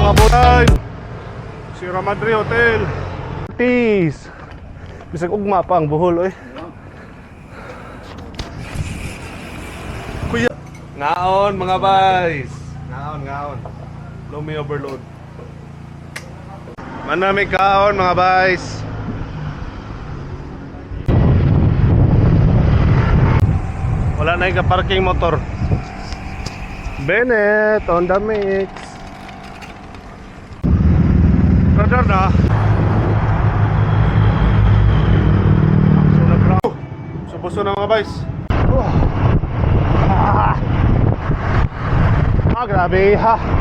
Mga boy. Sierra Madre Hotel. Peace. Bisag ugma pa ang buhol oy. Kuya. Ngaon, mga bays. Ngaon, ngaon. Lumi overload. Manami kaon, mga bays. Wala na yung parking motor. Bennett on the mix. Brother na. Subuso na, mga bays. Oh. Ah, ah, grabe ha.